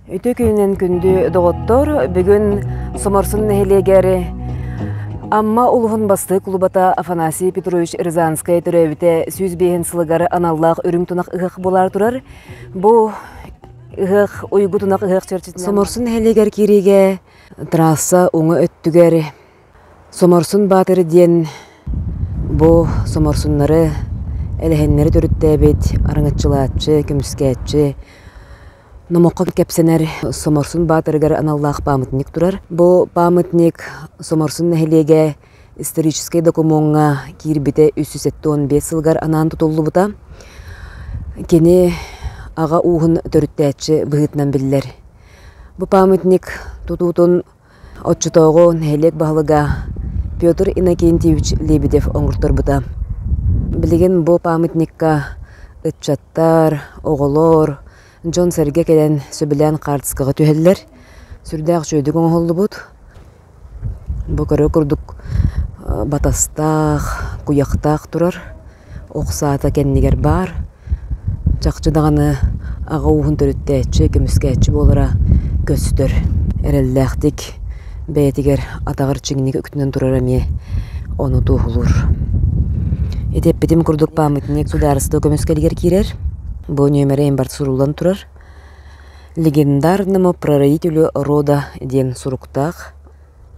Үтүө күнүнэн күндү доҕоттор, бүгүн Соморсун нэһилиэгэр Амма улуһун бастык кулубата Афанасий Петрович Рязанскай төрөөбүтэ 105 сылыгар аналлаах үрүҥ тунах ыһыах буолаары турар. Бу ыһыах уйгу тунах ыһыах чэрчитинэн Соморсун нэһилиэгэр киириигэ трасса уҥа өттүгэр Соморсун Баатыр диэн бу соморсуннары, элэһиннэри төрүттээбит араҥаччылааччы, көмүскээччи, номоххо кэпсэнэр Соморсун Баатырыгар аналлаах памятник турар. Бу памятник Соморсун нэһилиэгэ историческай докумуоҥҥа киирбитэ 375 сылыгар анаан тутуллубута. Кини аҕа ууһун төрүттээччи быһыытынан биллэр. Бу памятник тутуутун Оччотооҕу нэһилиэк баһылыга Петр Иннокентьевич Лебедев оҥорторбута. Билигин бу памятникка ыччаттар, оҕолор, дьон-сэргэ кэлэн сөбүлээн хаартыскаҕа түһэллэр. Сүрдээх үчүгэйдик оҥоһуллубут. Бу көрөр курдук батастаах, куйахтаах турар. Ох саата кэннигэр баар, чахчы даҕаны аҕа ууһун төрүттээччи, көмүскээччи буолара көстөр. Эрэллээхтик бэйэтигэр атаҕар чиҥник үктэнэн турара эмиэ ону туоһулуур. Ити эппитим курдук памятник судаарыстыба көмүскэлигэр киирэр. Бу нүөмэрэ имбарт суруллан турар. «Легендарному прародителю рода» диэн суруктаах.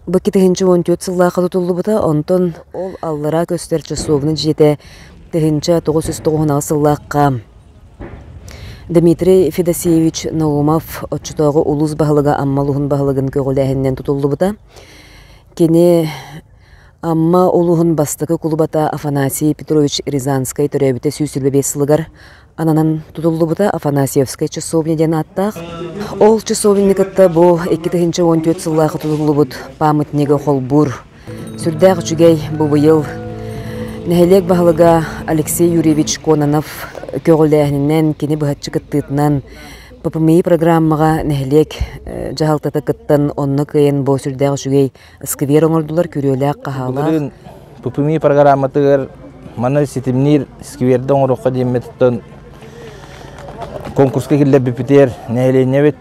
Бу 2014 сыллаахха тутуллубута, онтон ол аллараа көстөр часовня дьиэтэ 1998 сыллаахха Дмитрий Федосеевич Наумов оччотооҕу улуус баһылыга Амма улууһун баһылыгын көҕүлээһининэн тутуллубута. Кини Амма улууһун бастакы кулубата Афанасий Петрович Рязанскай төрөөбүтэ 125 сылыгар ананан тутуллубута Афанасьевскай часовня диэн ааттаах. Ол часовняны кытта бу 2014 сыллаахы тутуллубут памятнигы холбуур сүрдээх үчүгэй бу быйыл нэһилиэк баһылыга Алексей Юрьевич Кононов көҕүлээһининэн, кини быһаччы кыттыытынан ППМИ программаҕа нэһилиэк дьаһалтата кыттан онно кыайан бу сүрдээх үчүгэй Сквер оҥордулар күрүөлээх-хаһаалаах. Былырыын ППМИ программатыгар маны ситимниир скверди оҥоруохха диэммит конкурска киллэрбиппитигэр нэһилиэнньэбит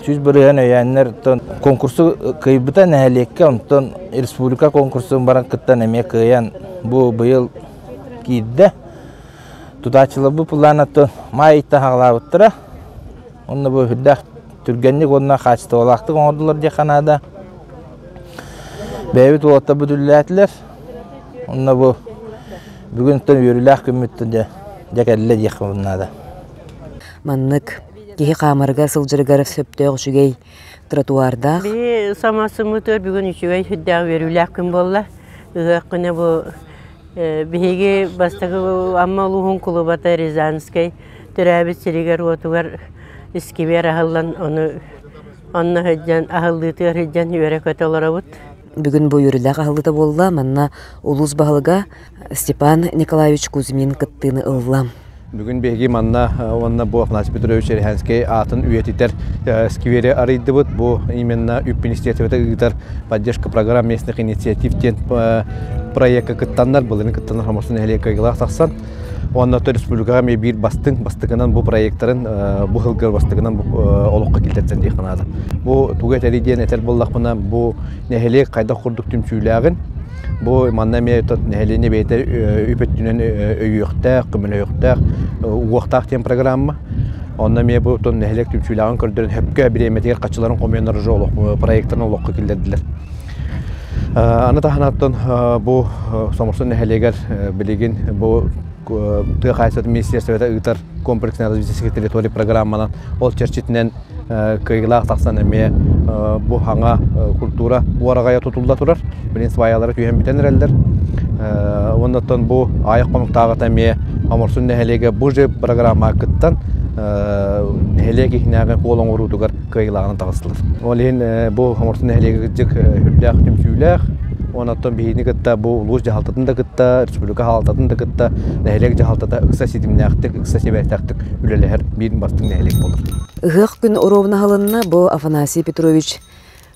100% өйөөннөр конкурсу кыайбыта нэһилиэккэ, онтон республика конкурсун баран кыттан эмиэ кыайан бу быйыл киирдэ. Тутааччыларбыт былаанаттан маай ыйтан хаҕалаабыттара. Онно бу үрдээх түргэнник уонна хаачыстыбалаахтык оҥордулар диэххэ наада. Бэйэбит уолаттарбыт үлэлээтилэр. Онно бу бүгүнтэн үөрүүлээх күммүттэн дьэ, дьэ кэллэ диэххэ наада. Маннык киһи хаамарыгар сылдьарыгар сөптөөх үчүгэй тротуардаах. Биһи самасыммытыгар бүгүн үчүгэй сүрдээх үөрүүлээх күн буолла. Ыһыах күнэ бу биһиги бастакы Амма улууһун кулубата Рязанскай төрөөбүт сиригэр-уотугар искибиэр аһыллан ону онно сылдьан аһыллыытыгар сылдьан үөрэ-көтө олоробут. Бүгүн бу үөрүүлээх аһыллыыта буолла. Манна улуус баһылыга Степан Николаевич Кузьмин кыттыыны ылла. Бүгүн биһиги манна уонна бу Афанасий Петрович Рязанскай аатын үйэтитэр сквери арыйдыбыт. Бу именно үп министерствота ыытар поддержка программ местных инициатив диэн проекка кыттаннар, былырын кыттаннар Хоморсун нэһилиэк кыайыылаах тахсан Уонна республикаҕа эмиэ биир бастыҥ, бастакынан бу проектарын бу сылга бастакынан олоххо киллэрсэн диэххэ наада. Бу тугу этэрий диэн этэр буоллахпына, бу нэһилиэк хайдах курдук түмсүүлээҕин, бу манна эмиэ нэһилиэнньэ бэйэтэ үп өттүнэн өйүөхтээх, көмөлөһүөхтээх, угуохтаах диэн программа. Онно эмиэ бу нэһилиэк түмсүүлээҕин көрдөрөн сөпкө бириэмэтигэр хаччыларын хомуйаннар уже проектарын олоххо киллэрдилэр. Аны таһынан бу Соморсун нэһилиэгэр билигин бу тыа хаһаайыстыбатын министерствота ыытар комплексная развитие территории программанан ол чэрчитинэн кыайыылаах тахсан эмиэ бу хаҥа культура уораҕайа тутулла турар. Билин сваялара түһэн бүтэн эрэллэр. Уоннаттан бу аайах хонуктааҕыта эмиэ Соморсун нэһилиэгэ бу же программаҕа кыттан нэһилиэк иһинээҕи уол оҥоруутугар кыайыылааҕынан таҕыстылар. Ол иһин бу Хомурсун нэһилиэгэ кырдьык үрдээх түмсүүлээх, онон биһигини кытта бу улуус дьаһалтатын да кытта, республика хаалтатын да кытта нэһилиэк дьаһалтата ыкса ситимнээхтик, ыкса сибээстээхтик үлэлэһэр биир бастыҥ нэһилиэк буолар. Ыһыах күн оруобуна аһылынна. Бу Афанасий Петрович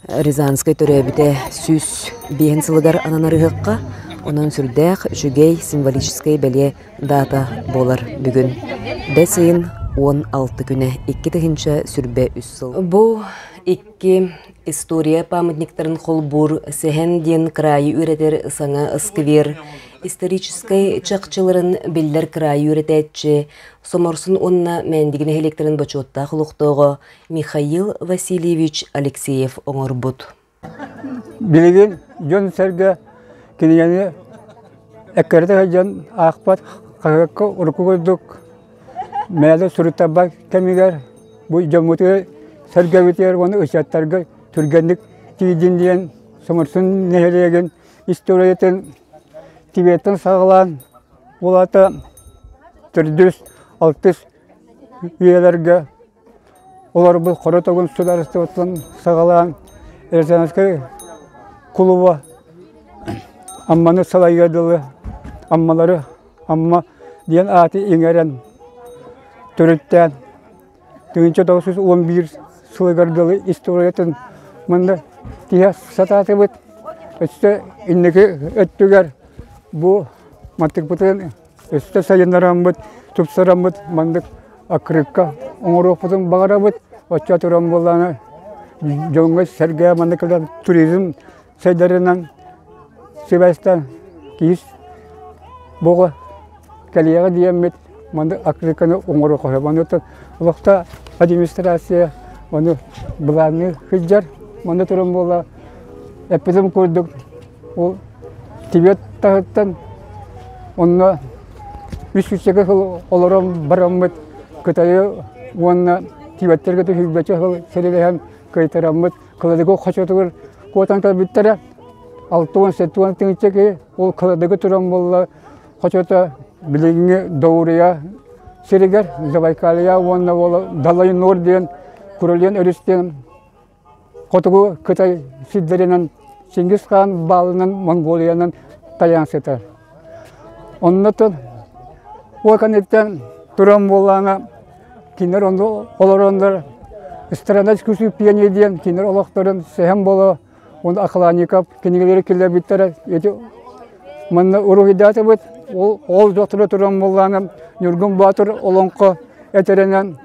Рязанскай төрөөбүтэ 105 сылыгар ананар ыһыахха, онон сүрдээх үчүгэй символическай бэлиэ даата буолар бүгүн. Бэс ыйын 16 күнэ 2023 сыл. Бу икки история памятниктарын холбуур Сэһэн диэн кыраайы үөрэтэр саҥа сквер историческай чахчыларын биллэр кыраайы үөрэтээччи Соморсун уонна Мээндиги нэһилиэктэрин бочуоттаах олохтооҕо Михаил Васильевич Алексеев оҥорбут. Билигин дьон-сэргэ кинигэни эккирэтэ сылдьан аахпат, хаһыакка урукку курдук мээлэ суруттарбат кэмигэр бу дьоммутугар сэргэбитигэр уонна ыччаттарга түргэнник тиийдин диэн Соморсун нэһилиэгин историятын Тибеттэн саҕалаан улаата төрдүс, алтыс үйэлэргэ Олорбут Хоро Тогун судаарыстыбаттан саҕалаан Рязанскай кулуба Амманы салайыа дылы Аммалары Амма диэн ааты иҥэрэн төрүттээн 1911 сылыгар дылы историятын манна тиһэ сатаатыбыт. Өссө инники өттүгэр бу мантыкпытын өссө сайыннараммыт, тупсараммыт маннык аккырыыкка оҥоруохпутун баҕарабыт. Оччо туран буоллаҕына дьоҥҥо сэргээ манна кэлэн туризм сайдарынан сибээстээн киис буола кэлиэҕэ диэммит маннык аккырыыкканы оҥоруохха сөп. Онуттан олохто администрация ону былаанныы сылдьар. Манна туран буолла эппитим курдук ол Тибет таһыттан онно үс сүүсчэкэ сыл олорон бараммыт Кытайы уонна Тибеттэргэ түһүлбэчэ сыл сэрилэһэн кыайтараммыт Кыладыгы хочотугар куотан кэлбиттэрэ. 60-70 тыһыынча киһи ол Кыладыгы туран буолла хочото билиҥҥи Даурия сиригэр Забайкалья уонна Далай Нор диэн Курален өрүс диэн Хотугу Кытай сирдэринэн Чингис хаан баалынан Монголиянан тайаан сытар. Оннотон ол кэнниттэн туран буоллаҕына кинилэр онно олороннор страна искусств пионер диэн кинилэр олохторун сэһэн боло уонна Ахлаников кинигэлэри киллэрбиттэрэ ити манна уруһуйдаатыбыт ол ол дьохторо туран буоллаҕына Ньургун Боотур олоҥхо этэринэн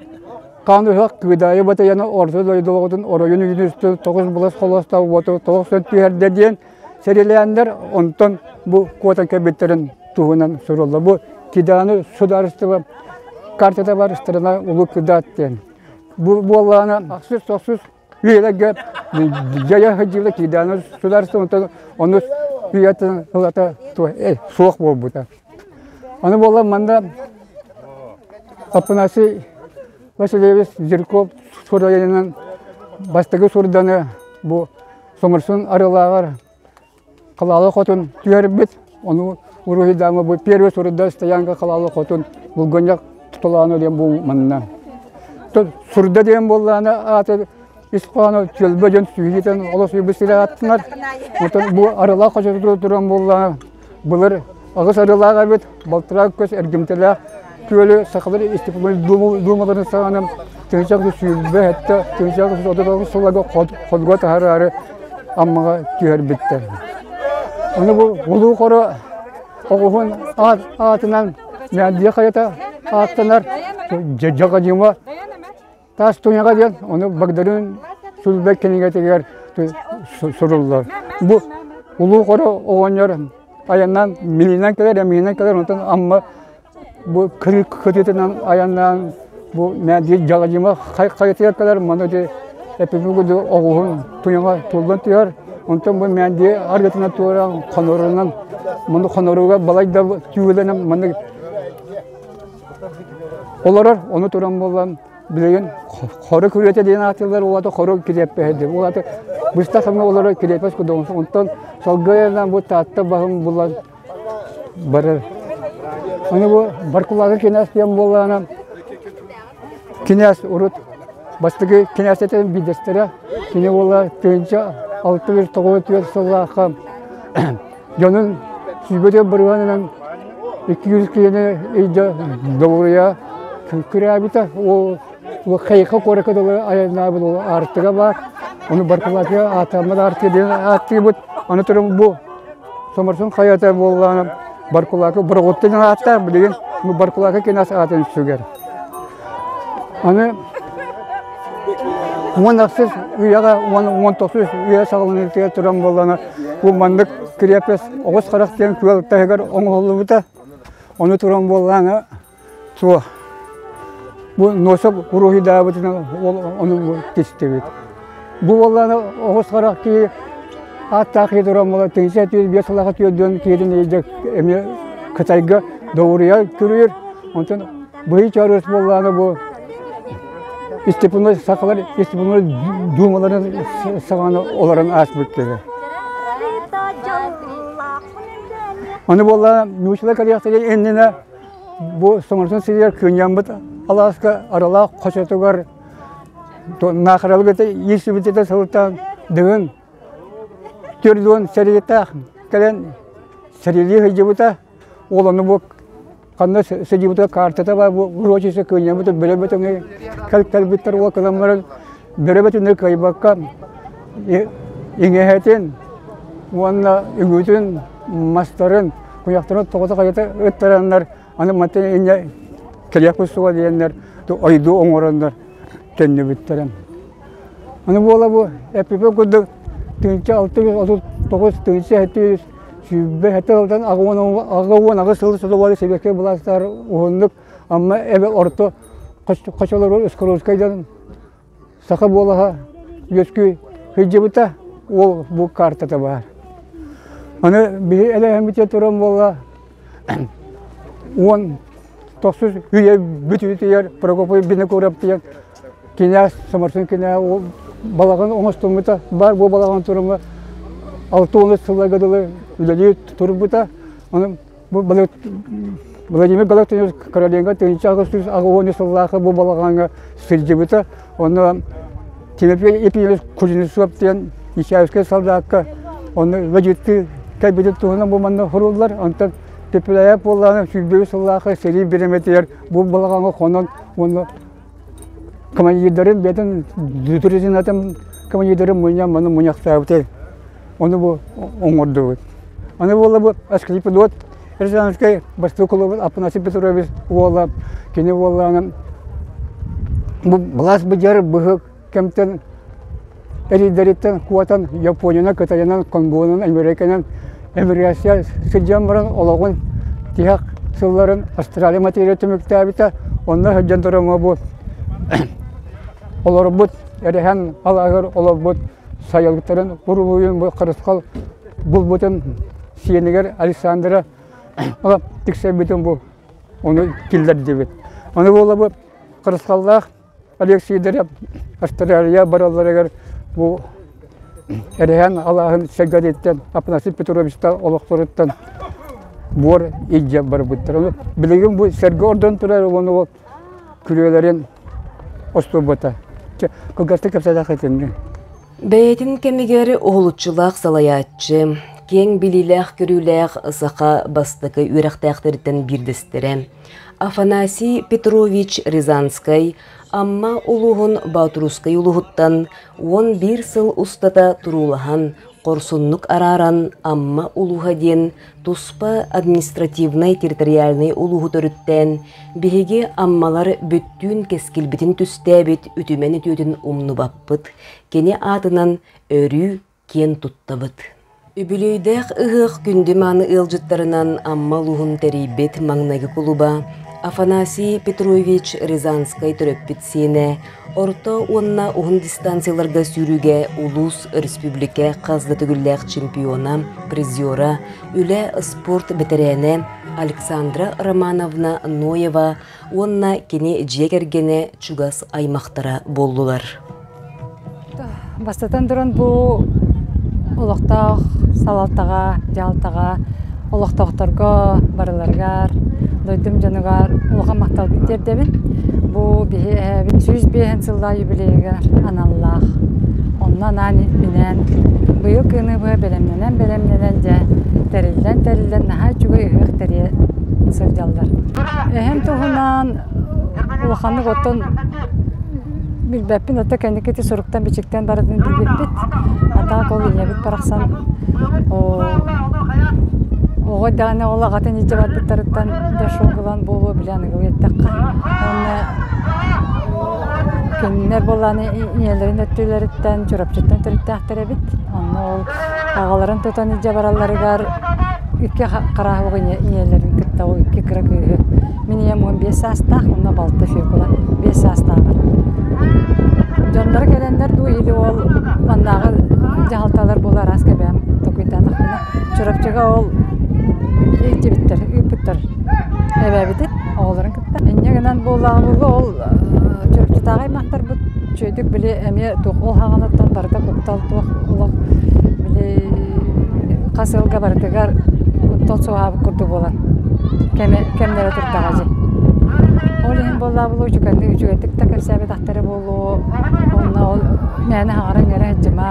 Хаан ыһыах Кыыдаайы батыйаны орто дойдулаҕытын оройун үүнүстүн тоҕус былас холостоох уоту тоҕус сөн түһэрдэ диэн сэрилээннэр онтон бу куотан кэлбиттэрин туһунан сурулла. Бу Кидааны судаарыстыба картата бар страна Улуу Кыдаат диэн. Бу буоллаҕына ахсыс тохсус үйэлэргэ дьайа сылдьыбыта Кидааны судаарыстыба онтон онус үйэтин ылата суох буолбута. Аны буолла манна Аппанасий Васильевич Жирков суруйанынан бастакы сурданы бу Соморсун арылааҕар Халаалы хотун түһэрбит. Ону уруһуйдаама бу первый сурда стоянка Халаалы хотун булгунньах тутулааны диэн бу манна. Сурда диэн буоллаана ааты ис хоһооно түөлбэ дьон сүһүтэн олос үйбүт сире аттынар. Онтон бу арылаах хочоту туран буоллаана Былыр аҕыс арыылаах эбит, балтараа көс эргимтэлээх күөлү сахалар дуумаларын саҕана 1927 1939 сылларга ходуга таһараары Аммаҕа түһэрбиттэр. Ону бу Улуу Хоро оҕуһун аатынан Мээндийэ хайата ааттанар Дьаҕадьыма Таас Туйаҕа диэн ону Багдарыын Сүлбэ кинигэтигэр суруллар. Бу Улуу Хоро оҕонньор айаннаан миинэн кэлэр, эмиинэн кэлэр, онтон Амма бу кытыытынан айаннаан бу Мээндийэ Дьаҕадьыма хайатыгар кэлэр, маны ити эпипигуду оҕуһун туйаҕа туллан түһэр, онтон бу Мээндийэ аргытынан туораан хонорунан, маны хонорууга балайда түүлэнэн маннык Олорор, ону туран буолан билигин хору күрүөтэ диэн ааттыыллар, ол аата хору кириэппэһэ диэн. Ол аата быстах кэмҥэ олорор кириэппэс курдук. Онтон салгыайынан бу Таатта баһын булан барар. Аны бу Баркулаага кинээс диэн буоллаҕына, кинээс урут бастакы кинээстэртэн биирдэстэрэ. Кини буолла 1694 сыллаахха Дьонун сүүрбэтэ бырыһыанынан 200 киһини ыйда добуруйа күрээбитэ. Ол Хайха куоракка дылы айаннаабыт ол аартыга баар. Ону Баркалатыга ааттаммыт аартыга диэн ааттыыбыт. Аны туран бу Соморсун хайата буоллаҕына Баркулака Бороҕоттон ааттаах билигин бу Баркулака кинээс аатын сүгэр. Аны 18 үйэҕэ 19 үйэ саҕаланыытыгар туран буоллаҕына бу маннык крепость оҕус харах диэн күөл таһыгар оҥоһуллубута. Ону туран буоллаҕына суох бу Носов уруһуйдаабытынан ол ону тистибит. Бу буоллаҕына оҕус харах киһи ааттаах киһи туран буолла тыһыынча түөрт биэс сыллаах түөрдүөн киһитин эмиэ Кытайга доҕуруйа күрүүр. Онтон быһый чаарыс буоллаҕына бу Степной сахалар Степной дуумаларын саҕана олорон ааспыт киһи. Аны буолла нууччалар кэлиэхтэрин иннинэ бу Соҥорсон сиригэр кыынньаммыт алааска Аралаах хочотугар Наахаралыгыта иирсибититэ сылтаан Дыгын 40 сэрииттээх кэлэн сэриилии сылдьыбыта. Ол ону бу ханна сылдьыбыта картата баар бу урочище кыынньаммыт бөрө бөтөҥө кэлбиттэр уол кылан баран бөрө бөтөҥө кыайбакка иҥэһэтин уонна үҥүүтүн мастарын куйахтарын тоҕото хайыта ыттараннар аны мантан инньэ кэлиэхпит суоҕа диэннэр ойдуу оҥороннор төннүбүттэрэ. Аны буола бу эппиппит курдук 1639 1727 сылтан 88 сыл сотугар сэбиэскэй былаастар уһуннук Амма эбэ орто хочолору Скородскайдан саха буолаһа үөскүү сылдьыбыта ол бу картата баар. Аны биһи элэһэммитэ туран буолла 19 үйэ бүтүүтүгэр Прокопий Винокуров диэн кинээс Самарсын кинээ ол балаҕан оҥостуммута бар бу балаҕан турума 60 сылларга дылы үлэлии турбута. Оны бу Владимир Галактионович Короленко 1880 сыллаахы бу балаҕаҥҥа сылдьыбыта. Онно Тимофей Епимович Кузнецов диэн Нечаевскай солдакка онно ыалдьыттыы кэлбитин туһунан бу манна суруллар. Онтон Пепеляев буоллаҕына 105 сыллаахы сэрии бириэмэтигэр бу балаҕаҥҥа хонон уонна командирдарын бэйэтин дружинатын командирдарын мунньан маны мунньахтаабыта. Ону бу оҥордубут. Аны буолла бу Асклепидот Рязанскай бастакы кулубут Афанасий Петрович уола кини уоллаанын бу былаас быдьар быһык кэмтэн эрийдэриттэн куотан Япониянан, Кытайынан, Конгонан, Американан эмиграция сылдьан баран олоҕун тиһэх сылларын Австралия материя түмүктээбитэ. Онно сылдьан туран бу олорбут эрэһэн алааһыгар олорбут сайылыктарын уруһуйун бу харысхал булбутун сиэнигэр Александра тиксэрбитин бу ону киллэрдибит. Аны буола бу харысхаллаах Алексейдэрэ Австралия баралларыгар бу Эрэһээн алааһын сэргэтиттэн Афанасий Петровичтар олохторуттан буор илдьэ барбыттар. Ону билигин бу сэргэ ордон турар уонна ол күрүөлэрин остуолбата. Кылгастык кэпсэтэх этиннин. Бэйэтин кэмигэр уһулуччулаах салайааччы, киэҥ билиилээх-көрүүлээх саха бастакы үөрэхтээхтэриттэн биирдэстэрэ Афанасий Петрович Рязанскай Амма улууһун Боотурусскай улууһуттан 11 сыл устата туруулаһан, хорсуннук арааран Амма улууһа диэн туспа административнай-территориальнай улууһу төрүттээн, биһиги Аммалар бүттүүн кэскилбитин түстээбит үтүмэн үтүөтүн умнубаппыт, кини аатынан өрүү киэн туттабыт. Үбүлүөйдээх ыһыах күндү мааны ыалдьыттарынан Амма улууһун тэрийбит маҥнайгы кулуба Афанасий Петрович Рязанскай төрөппүт сиэнэ, орто уонна уһун дистанцияларга сүүрүүгэ улуус, өрөспүүбүлүкэ хас да төгүллээх чемпиона, призера, үлэ, спорт бэтэрээнэ Александра Романовна Ноева уонна кини дьиэ кэргэнэ чугас аймахтара буоллулар. Бастатан туран бу олохтоох салалтаҕа, дьаһалтаҕа, олохтоохторго барыларыгар, дойдум дьонугар улахан махталбын тиэрдэбин. Бу биһи эһээбит 105 сыллаах юбилейыгар аналлаах. Онно анаан минээн быйыл кыыны быһа бэлэмнэнэн-бэлэмнэнэн дьэ тэриллэн-тэриллэн наһаа үчүгэй ыһыах тэрийэ сылдьаллар. Эһэм туһунан улаханнык оттон билбэппин, оттон кэнники ити суруктан-бичиктэн барытын билбиппит. А так ол ийэбит барахсан оҕо эрдэҕинэ ол аҕатын илдьэ барбыттарыттан да шок ылан буолуо били аныгылыы эттэххэ. Уонна Кинилэр буоллааны ийэлэрин өттүлэриттэн Чурапчыттан төрүттээхтэр эбит. Онно ол аҕаларын тутан илдьэ баралларыгар икки харааһылык ийэлэрин кытта ол икки кыра кыыһы. Мин ийэм 15 саастаах, онно балта Фекла 5 саастааҕар. Дьонноро кэлэннэр дуу или ол маннааҕы дьаһалталар буолар араас кэбээм токуйдаатахпына Чурапчыга ол илдьибиттэр, ыыппыттар эбээбитин оҕолорун кытта. Инньэ гынан буоллаҕа буолуо ол Чурапчытааҕы аймахтарбыт үчүгэйдик били эмиэ туох ол хаҕалаттан барыта куттал туох олох били хас ыалга барытыгар куттал суоһаабыт курдук буолан кэмэ кэмнэрэ турдаҕа дии. Ол иһин буоллаҕа буолуо үчүгэйдик үчүгэйдик да кэпсээбэтэхтэрэ буолуо уонна ол мээнэ хаҥара иҥэрэ сылдьыма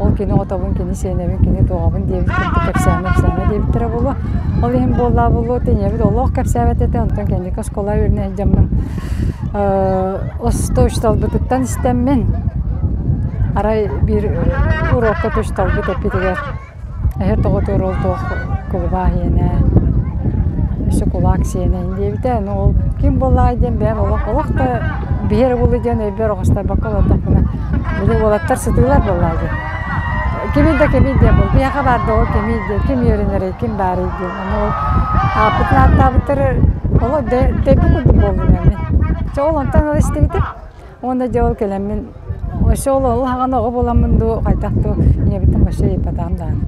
ол кини оҕотобун кини сиэнэбин кини туоҕабын диэбит курдук кэпсээмэ кэпсээмэ диэбиттэрэ буолуо. Ол иһин буоллаҕа буолуо ийэбит олох кэпсээбэт этэ онтон кэнники оскуола үөрэнэ сылдьаммын Осто учууталбытыттан истэммин, арай биир уруокка учууталбыт эппитигэр эһэр тоҕо туруол туох кулубаах иэнэ, өссө кулаак сиэнэ диэбитэ. Ну ол ким буоллаҕай диэн бэйэм олох олох да биһи эрэ буолуо диэн өйбөр оҕустарбакка олордохпуна, били уолаттар сытыылар буоллаҕа дии. Кимий да кимий диэн буол, биһиэхэ баар да ол кимий диэн, ким үөрэнэрий, ким баарый диэн. Ону ол ааппытын ааттаабыттары олох дэйбит курдук буоллум мин. Чэ ол онтон ыла истибитим. Уонна дьэ ол кэлэммин өссө ол ол хаҕана оҕо буоламмын дуу, хайдах дуу ийэбиттэн вообще ыйыппатаҕым даҕаны.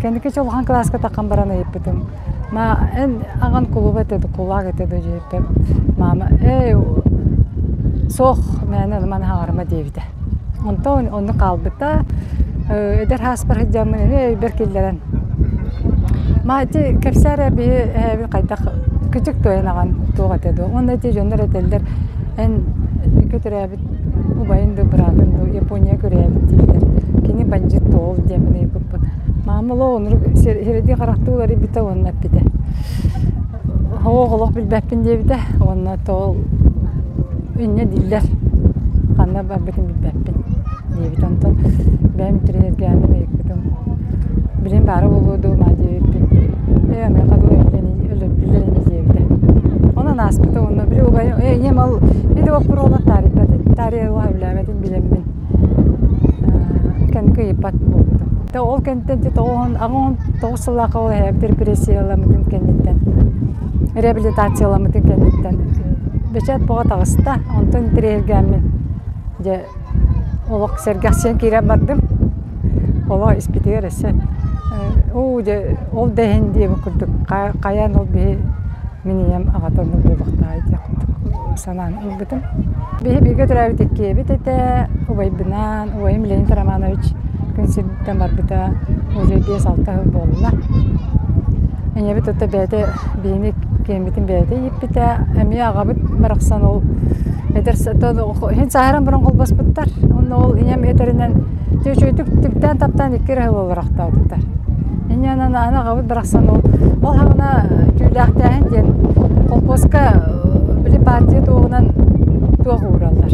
Кэнники чэ улахан кылааска таххан баран ыйыппытым. Ма эн аҕан кулуба этэ дуу, кулаак этэ дуу диэбиппэр мама эй суох мээнэ маны хаҥарыма диэбитэ. Онтон оннук хаалбыта. Эдэр сааспар сылдьаммын эмиэ өйбөр киллэрэн Ма ити кэпсээ эрэ биһи эһээбит хайдах кыдьык туойан аҕан туох этэ дуо? Уонна ити дьоннор этэллэр эн икки төрөөбүт убайын дуу, быраатын дуу Япония күрээбит дииллэр. Кини бандьыыт дуо ол диэммин ыйыппыппын. Маама олох оннук сирэйдии харахтыы уларыйбыта уонна эппитэ. Оһох олох билбэппин диэбитэ уонна тоол инньэ дииллэр ханна барбытын билбэппин диэбит. Онтон бэйэм интэриэһиргээммин ыйыппытым. Билин баара буолуо дуу маа диэбиппин. Ээ аныаха дылы өлөрдүлэр ини диэбитэ. Онон ааспыта уонна били убайым ээ ийэм ол ити боппуруола таарыйбат таарыйа сөбүлээбэтин билэммин кэнники ыйыппат буолбутум. Ол кэнниттэн ити 99 сыллаахха ол эһээбит репрессияламмытын кэнниттэн реабилитацияламмытын кэнниттэн бэчээт бөҕө таҕыста. Онтон интэриэһиргээммин дьэ олох сэргэхсийэн киирэн бардым. Олох испитигэр өссө уу дьэ ол да иһин диэбит курдук хайаан ол биһи мин ийэм аҕата оннук буолуохтааҕый диэх курдук санаан ылбытым. Биһи бииргэ төрөөбүт иккиэбит этэ, убайбынаан, убайым Леонид Романович күн сириттэн барбыта уже 5-6 сыл буолла. Ийэбит ото бэйэтэ биһини киэммитин бэйэтэ ииппитэ. Эмиэ аҕабыт барахсан ол эдэр иһин сааһыран баран холбоспуттар. Онно ол ийэм этэринэн үчүгэйдик түптээн таптаан икки эрэ сыл олорохтообуттар. Инньэ аны аҕабыт барахсан ол ол хаҕына түүлээхтээһин диэн холкуоска били партия туоҕунан туох уураллар.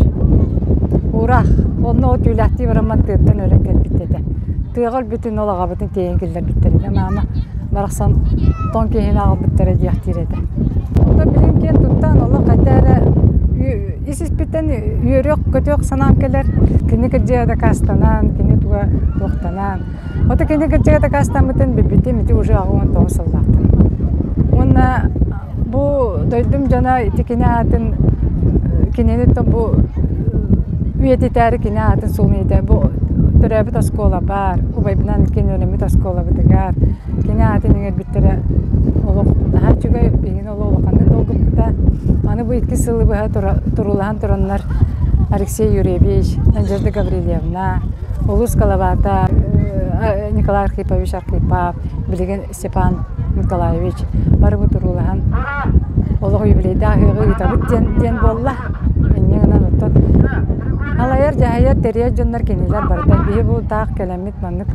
Уураах. Онно ол түүлээхтии бараммат тыаттан өлөн кэлбит этэ. Тыаҕа өлбүтүн ол аҕабытын тиэйэн киллэрбиттэринэ маама барахсан тоҥ киһини аҕалбыттара диэхтиир этэ. Онтон билигин киэн туттан олох хайда эрэ ис-испиттэн үөрүөх-көтүөх санаам кэлэр. Кини кырдьыга дакаастанан, кини туга туохтанан. Ото кини кырдьыга дакаастаммытын билбитим ити уже 69 сыллаахтан. Уонна бу дойдум дьоно ити кини аатын кинини бу үйэтитээри кини аатын суолун үйэтэ бу төрөөбүт оскуола баар убайбынан кини үөрэммит оскуолабытыгар кини аатын иҥэрбиттэрэ олох наһаа үчүгэй биһигини олох улаханнык долгуппута аны бу икки сылы быһа туруулаһан тураннар Алексей Юрьевич Надежда Гаврильевна улуус калабаата Николай Архипович Архипов билигин Степан Николаевич бары бу туруулаһан олох юбилейдаах ыһыаҕы ыытабыт диэн диэн буолла. Инньэ гынан оттон алайар дьаһайар тэрийэр дьоннор кинилэр барыта биһи бу таах кэлэммит маннык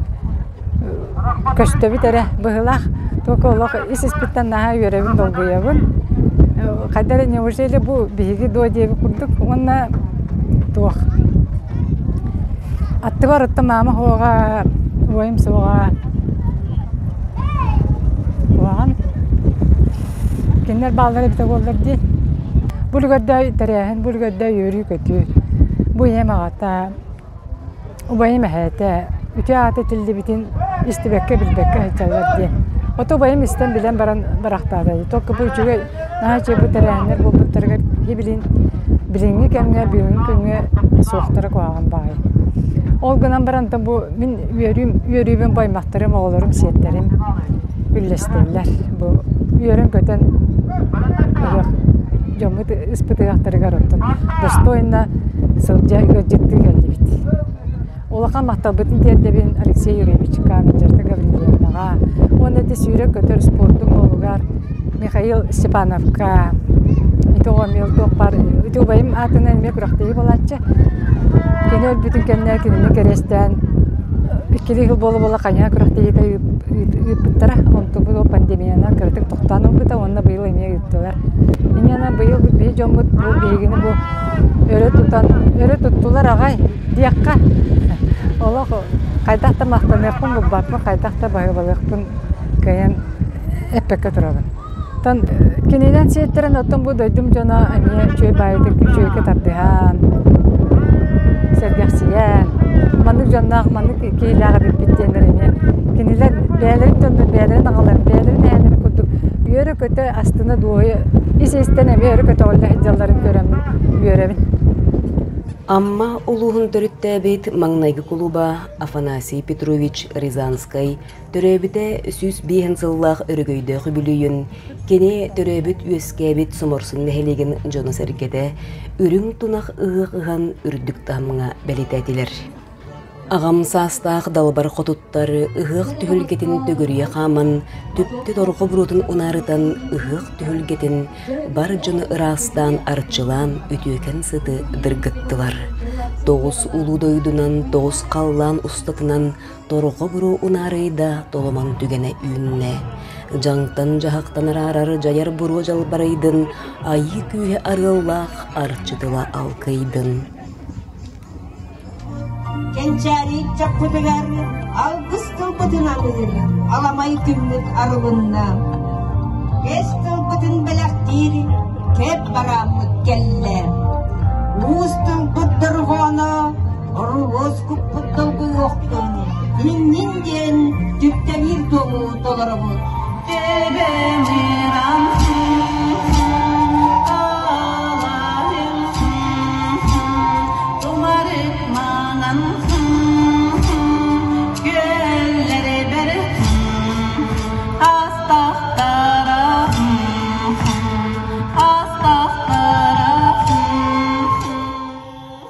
көстөбүт эрэ быһыылаах. Только олох ис-испиттэн наһаа үөрэбин, долгуйабын. Хайда эрэ неужели бу биһиги дуо диэбит курдук уонна туох Аттыбар оттон маама суоҕа, убайым суоҕа. Куһаҕан. Кинилэр бааллара эбитэ буоллар дии. Бу үлүгэрдээх тэрээһин, бу үлүгэрдээх үөрүү-көтүү. Бу ийэм аҕата, убайым эһээтэ үтүө аата этиллибитин истибэккэ, билбэккэ сылдьаллар диэн. Ото убайым истэн билэн баран барахтаата. Только бу үчүгэй, наһаа үчүгэй бу тэрээһиннэр буолбуттарыгар киһи билин билиҥҥи кэмҥэ, бүгүҥҥү күҥҥэ суохтара куһаҕан баҕайы. Ол гынан баран бу мин үөрүүм, үөрүүбүн бу аймахтарым, оҕолорум, сиэттэрим үллэстэллэр. Бу үөрэн-көтөн ыһыах дьоммут ыспыт ыһыахтарыгар оттон достойно сылдьа ыалдьыттыы кэллибит. Улахан махталбытын тиэрдэбин Алексей Юрьевичка, Надежда Гаврильевнаҕа уонна ити сүүрэр-көтөр спордун уолугар Михаил Степановка. Ити оҕом туох баар ити убайым аатынан эмиэ күрэхтэһии буолааччы. Кини өлбүтүн кэннэ кинини кэриэстээн иккилии сыл буола-буола хайыһа күрэхтэһиитэ ыыппыттара. Онтубут ол пандемиянан кыратык тохтоон ылбыта уонна быйыл эмиэ ыыттылар. Инньэ быйыл биһи дьоммут бу биһигини бу өрө тутан өрө туттулар аҕай диэххэ олох хайдах да махтаныахпын булбаппын, хайдах да баһыыбалыахпын кыайан эппэккэ турабын. Оттон кининэн сиэттэрэн оттон бу дойдум дьоно эмиэ үчүгэй баайытык үчүгэйгэ тардыһан, сэргэхсийэн, маннык дьонноох, маннык киһилээх эбиппит диэннэр эмиэ кинилэр бэйэлэрин дьоннор бэйэлэрин аҕаларын, бэйэлэрин эһээлэрин курдук үөрэ-көтө, астына дуоһуйа ис-истэн эмиэ өрө көтөҕүллэ сылдьалларын көрөммүн үөрэбин. Амма улууһун төрүттээбит маҥнайгы кулуба Афанасий Петрович Рязанскай төрөөбүтэ 105 сыллаах өрөгөйдөөх үбүлүөйүн кини төрөөбүт-үөскээбит Соморсун нэһилиэгин дьоно-сэргэтэ үрүҥ тунах ыһыах ыһан үрдүк таһымҥа бэлиэтээтилэр. Аҕам саастаах далбар хотуттар ыһыах түһүлгэтин төгүрүйэ хааман, түптэ торҕо буруотун унаарытан ыһыах түһүлгэтин бар дьону ыраастаан арчылаан үтүөкэн сыты дыргыттылар. Тоҕус улуу дойдунан, тоҕус халлаан устатынан торҕо буруо унаарыйда толомон түгэнэ үүннэ. Дьаҥтан-дьаһахтан араарар дьайар буруо дьалбарыйдын, айыы күүһэ арыаллаах арчы тыла алкыйдын. Кэнчээри ыччаппытыгар алгыс тылбытын аныыр аламай күммүт арылынна. Кэс тылбытын бэлэхтиир кэп барааммыт кэллэ. Уус тылбыт дорҕооно оруос куппут долгуйуохтун, иннин диэн түптэлиир туому толоробут.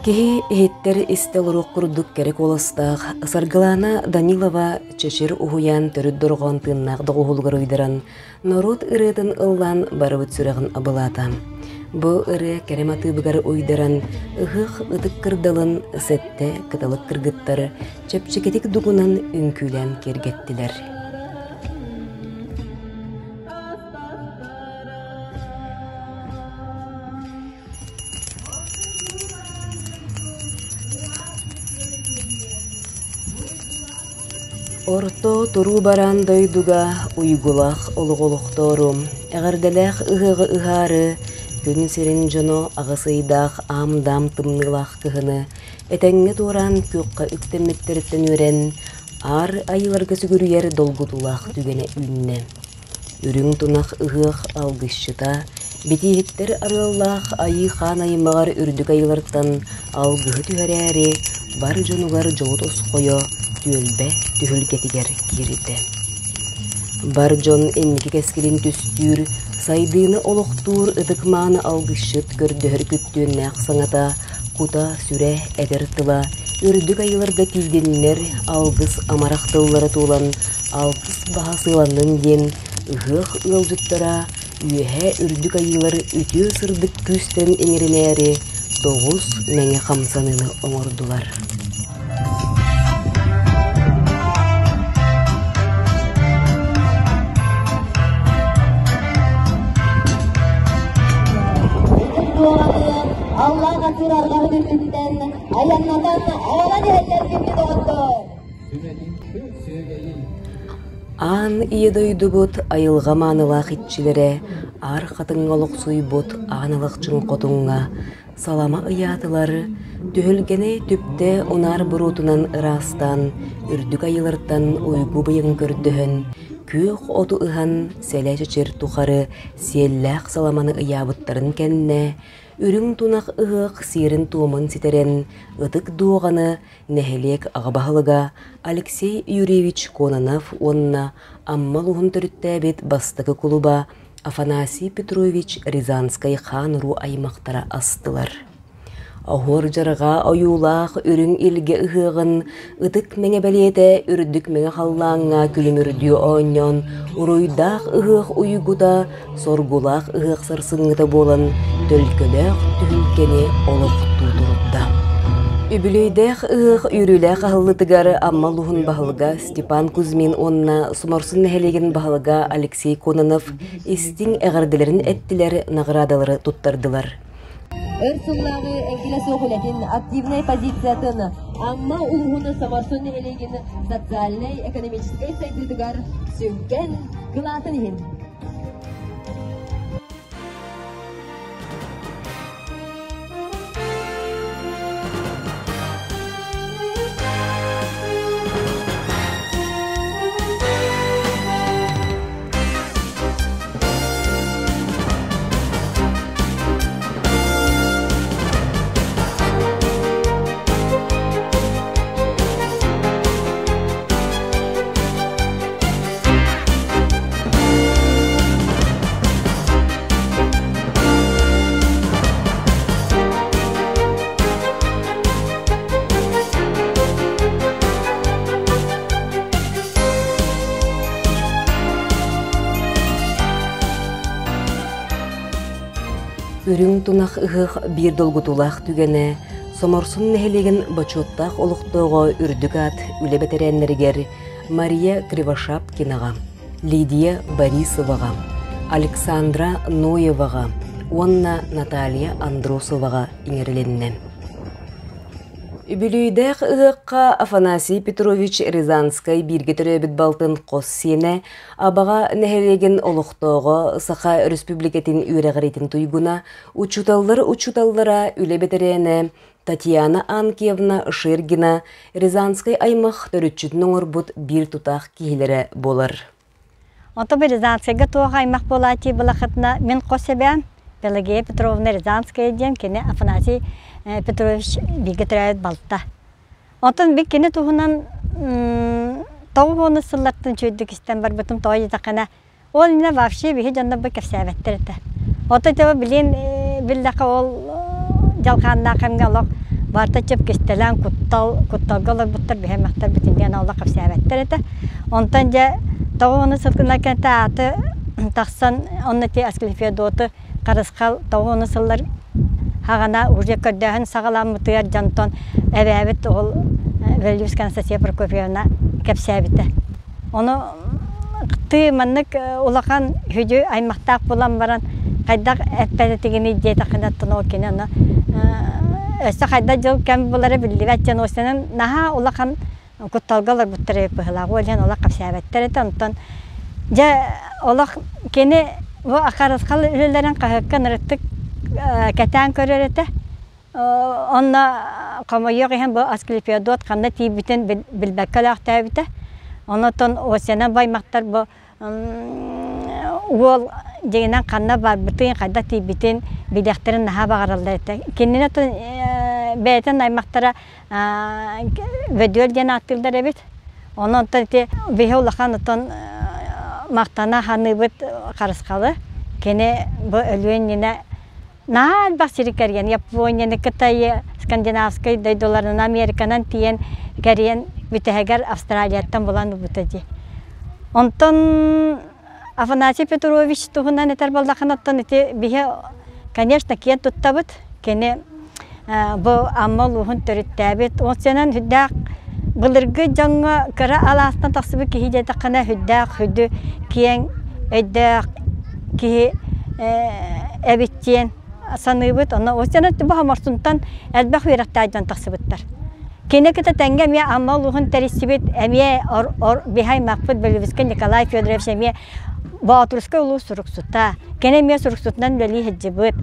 Киһи иһиттэр истэ олоруох курдук кэрэ куоластаах Саргылаана Данилова Чэчир уһуйаан төрүт дорҕоон тыыннаах доҕуһуолугар уйдаран, норуот ырыатын ыллаан барыбыт сүрэҕин абылаата. Бу ырыа кэрэ матыыбыгар уйдаран, ыһыах ытык кырдалын сэттэ кыталык кыргыттар чэпчэкитик дугунан үҥкүүлээн киэргэттилэр. Орто туруу бараан дойдуга уйгулаах олоҕу олохтоору, эҕэрдэлээх ыһыаҕы ыһаары, күн сирин дьоно аҕыс ыйдаах аам-даам тымныылаах кыһыны этэҥҥэ туораан күөххэ үктэммиттэриттэн үөрэн, аар айыыларга сүгүрүйэр долгутуулаах түгэнэ үүннэ. Үрүҥ тунах ыһыах алгысчыта, битииһиттэр арыаллаах Айыы Хаан аймаҕар үрдүк айыылартан алгыһы түһэрээри бар дьонугар дьолу тосхойо түөлбэ түһүлгэтигэр киирдэ. Бар дьон инники кэскилин түстүүр, сайдыыны олохтуур ытык-мааны алгысчыт көрдөһөр күттүөннээх саҥата, кута-сүрэ этэр тыла үрдүк айыыларга тиийдиннэр алгыс амарах тыллара туолан Алгыс баһа сыаланнын диэн ыһыах ыалдьыттара үөһээ үрдүк айыылар үтүө сырдык күүстэрин иҥэринээри тоҕус мэҥэ хамсаныыны оҥордулар. Аллаах атыыр арҕаһын үрдүттэн айаннатан аҕалан иһэллэр күндү доҕоттор. Аан ийэ дойдубут айылҕа маанылаах иччилэрэ аар хатыҥҥа олохсуйбут аан алахчын хотуҥҥа салама ыйаатылар, түһүлгэни түптэ унаар буруотунан ыраастаан, үрдүк айылартан уйгу быйаҥ көрдөһөн, күөх оту ыһан сэлэ чэчир тухары сиэллээх саламаны ыйаабыттарын кэннэ, үрүҥ тунах ыһыах сиэрин-туомун ситэрэн, ытык дуоҕаны нэһилиэк аҕа баһылыга Алексей Юрьевич Кононов уонна Амма улууһун төрүттээбит бастакы кулуба Афанасий Петрович Рязанскай хаан-уруу аймахтара астылар. Оһуор дьарҕа ойуулаах үрүҥ илгэ ыһыаҕын ытык мэҥэ бэлиэтэ үрдүк мэҥэ халлааҥҥа күлүмүрдүү оонньоон уруйдаах ыһыах уйгута соргулаах ыһыах сарсыҥҥыта буолан төлкөлөөх түһүлгэни олохтуу турда. Үбүлүөйдээх ыһыах үөрүүлээх аһыллытыгар Амма улууһун баһылыга Степан Кузьмин уонна Сумарсун нэһилиэгин баһылыга Алексей Кононов истиҥ эҕэрдэлэрин эттилэр, наҕараадалары туттардылар. Өр сыллааҕы эҥкилэ суох үлэтин активнай позициятын Амма улууһун Соморсун нэһилиэгин социальнай-экономическай сайдыытыгар сүҥкэн кылаатын иһин Үрүҥ тунах ыһыах биир долгутуулаах түгэнэ Соморсун нэһилиэгин бочуоттаах олохтооҕо үрдүк аат үлэ бэтэрээннэригэр Мария Кривошапкинаҕа, Лидия Борисоваҕа, Александра Ноеваҕа уонна Наталья Андросоваҕа иҥэрилиннэ. Үбүлүйдээх ыһыахха Афанасий Петрович Рязанскай бииргэ төрөөбүт балтын хос сиэнэ, Абаҕа нэһилиэгин олохтооҕо, Саха Өрөспүүбүлүкэтин үөрэҕириитин туйгуна, учууталлар учууталлара, үлэ бэтэрээнэ Татьяна Анкиевна Шергина Рязанскай аймах төрүччүтүн оҥорбут биир тутаах киһилэрэ буолар. Онто бу Рязанскайга туох аймах буолааччы былахытына мин хос эбээм Пелагея Петровна Рязанская диэн кини Афанасий Петрович бииргэ төрөөбүт балта. Онтон би кини туһунан тоҕус сыллартан үчүгэйдик истэн барбытым тоҕо диэтэххинэ Ол иннинэ вообще биһи дьоннор бу кэпсээбэттэр этэ. Оттон ити билин биллэххэ ол дьалхааннаах кэмҥэ олох барыта чып кистэлэҥ куттал кутталга олорбуттар биһи аймахтар бүтүннүүн олох кэпсээбэттэр этэ. Онтон дьэ тоҕо уону сылгына кэнтэ ааты тахсан онно ити Асклепиадоты Харысхал тоҕо уону сыллар хаҕана уже көрдөөһүн саҕаламмытыгар дьонтон эбээбит ол Валюшка Анастасия Прокопьевна кэпсээбитэ. Ону тыы маннык улахан хүдьү аймахтаах буолан баран хайдах эппэтэтигиний диэтэххинэ оттон ол кини ону өссө хайдах дьыл кэм булара биллибэт диэн осенин наһаа улахан кутталга олорбуттар эбит быһыылаах ол иһин олох кэпсээбэттэр этэ онтон дьэ олох кини бу харысхал үлэлэрин хаһыакка ынырыктык кэтээн көрөр этэ Онно хомойуох иһин бу Асклепиадот ханна тиийбитин билбэккэ өлөөхтөөбүтэ. Онон Осяна баймахтар бу уол дьиҥинэн ханна барбытын, хайдах тиийбитин билиэхтэрин наһаа баҕараллар этэ. Кинини бэйэтин аймахтара Бөдүөл диэн ааттыыллар эбит. Онон ити биһи улахан отон махтана саныыбыт Харысхалы. Кини бу өлүөн иннинэ Наһаа элбэх сири кэрийэн, Японияны, Кытайы, Скандинавскай дойдуларынан, Американан тиийэн кэрийэн бүтэһигэр Австралияттан булан ылбыта дии. Онтон Афанасий Петрович туһунан этэр буоллаххына, оттон ити биһи, конечно, киэн туттабыт. Кини бу Амма улууһун төрүттээбит. Ол сэнэн сүрдээх былыргы дьоҥҥо кыра алаастан тахсыбыт киһи диэтэххинэ, сүрдээх сүдү киэҥ өйдөөх киһи эбит диэн саныыбыт. Онно Устина Бохоморсунтан элбэх үөрэхтээх дьон тахсыбыттар. Кини кытта тэҥҥэ эмиэ Амма улууһун тэрийсибит эмиэ биһи аймахпыт Белевскэй Николай Федорович эмиэ Боотурускай улуус суруксута. Кини эмиэ суруксутунан үлэлии сылдьыбыт.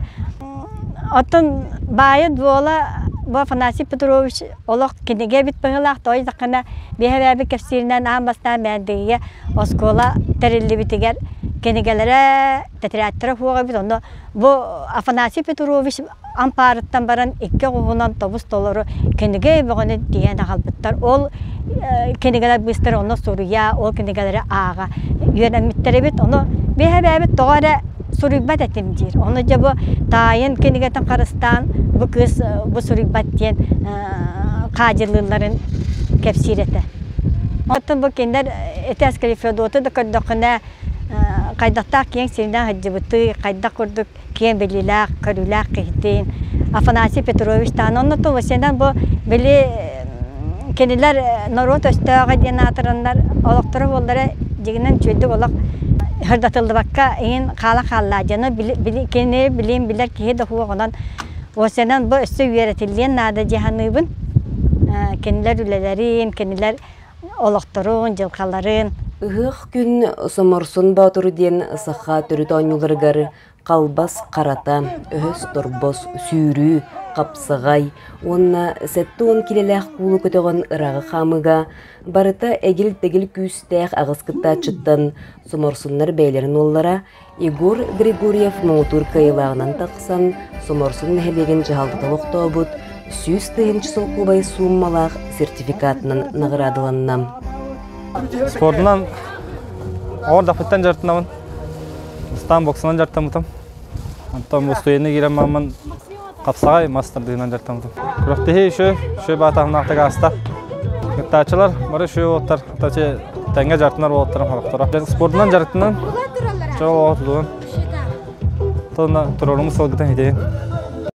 Оттон баайа дуола бу Афанасий Петрович олох кинигэ эбит быһыылаах, тоҕо диэтэххинэ биэһэ кэпсииринэн аан бастаан Мээндигигэ оскуола тэриллибитигэр кинигэлэрэ, тэтэрээттэрэ суох эбит. Онно бу Афанасий Петрович ампаарыттан баран икки оҕуһунан тобус толору кинигэ бөҕөнү тиийэн аҕалбыттар. Ол кинигэлэр быыстара онно суруйа, ол кинигэлэри ааҕа үөрэммиттэр эбит. Ону биэһэ тоҕо эрэ суруйбат этим диир. Ону дьэ бу таайын кинигэтин харыстаан бу кыыс бу суруйбат диэн хаадьылыылларын кэпсиир этэ. Оттон бу кинилэр этээскэли Федоту да көрдөххүнэ хайдахтаах киэҥ сиринэн сылдьыбытый, хайдах курдук киэҥ билиилээх, көрүүлээх киһитин Афанасий Петрович даҕаны онно Тулусенан бу били кинилэр норуот өстөөҕө диэн аатыраннар олохторо буоллара дьиҥинэн үчүгэйдик олох сырдатыллыбакка иҥин хаала хааллаа дьоно кини билиин билэр киһи да суох онон Осенан бу өссө үөрэтиллиэн наада дии саныыбын кинилэр үлэлэрин кинилэр олохторун дьылҕаларын Ыһыах күн Соморсун Боотур диэн саха төрүт оонньууларыгар халбас харата, өһөс торбос, сүүрүү, хапсаҕай уонна 70 килэлээх куулу көтөҕөн ырааҕы хаамыыга барыта эгил-тэгил күүстээх аҕыс кыттааччыттан Соморсуннар бэйэлэрин уоллара Егор Григорьев муҥутуур кыайыылааҕынан тахсан Соморсун нэһилиэгин дьаһалтата олохтообут 100 000 солкуобай сууммалаах сертификатынан наҕараадаланна. Спордунан оҕор дапыттан дьарыктанабын. Ыстаан боксанан дьарыктаммытым. Онтон устуйаны киирэн мааммын хапсаҕай мас тардыынан дьарыктаммытым. Күрэхтэһии үшө, үшө баатаһымнаахтык ааста. Кыттааччылар бары үшө уолаттар, тачы тэҥҥэ дьарыктанар уолаттарым хорохторо. Спордунан дьарыктанан, чол оҕо тутуун. Тонна туроруму сылгытан хитейин.